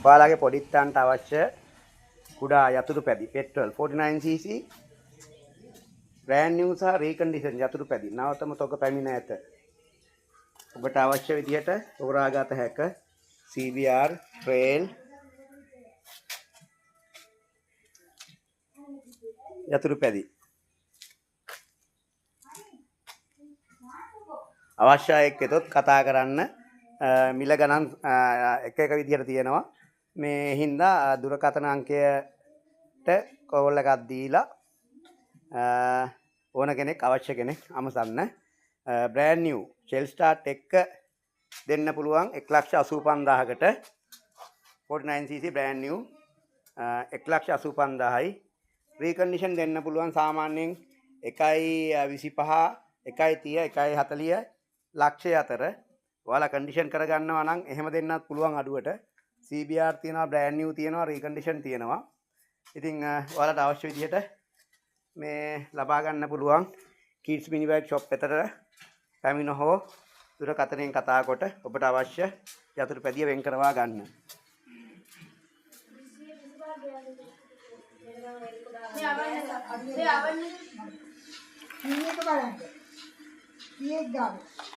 ඔයාලගේ පොඩිත්තන්ට අවශ්‍ය කුඩා යතුරු පැදි පෙට්‍රල් 49 cc brand New සහ රීකන්ඩිෂන් යතුරු පැදි නවතම තොග පැමිණ ඇත. ඔබට අවශ්‍ය විදිහට තෝරාගත හැක. CBR Trail යතුරු පැදි. අවශ්‍ය අයෙක් වෙතොත් කතා කරන්න. මිල ගණන් එක එක විදිහට තියෙනවා. මේ හින්දා දුරකථන අංකයට කෝල් එකක් දීලා ඕන කෙනෙක්, අවශ්‍ය කෙනෙක් අමතන්න. බ්‍රෑන්ඩ් නිව් ෂෙල් ස්ටාර්ට් එක්ක දෙන්න පුළුවන් 1,85,000කට. 49 cc brand New 1,85,000යි. රීකන්ඩිෂන් දෙන්න පුළුවන් සාමාන්‍යයෙන් 1.25, 1.30, 1.40 ලක්ෂය අතර. ඔයාලා කන්ඩිෂන් කරගන්නවා නම් එහෙම දෙන්නත් පුළුවන් අඩුවට. CBR තියෙනවා, බ්‍රෑන්ඩ් නිව් තියෙනවා, රීකන්ඩිෂන් තියෙනවා. ඉතින් ඔයාලට අවශ්‍ය විදිහට මේ ලබා ගන්න පුළුවන්. කිඩ්ස් මිනි බයික් ෂොප් එකට පැමිණ හෝ දුරකථනයෙන් කතා කොට ඔබට අවශ්‍ය යතුරු පැදිය වෙන් කරවා ගන්න. මේ අවන්න. කී එක බලන්න. කීයක් ගාව.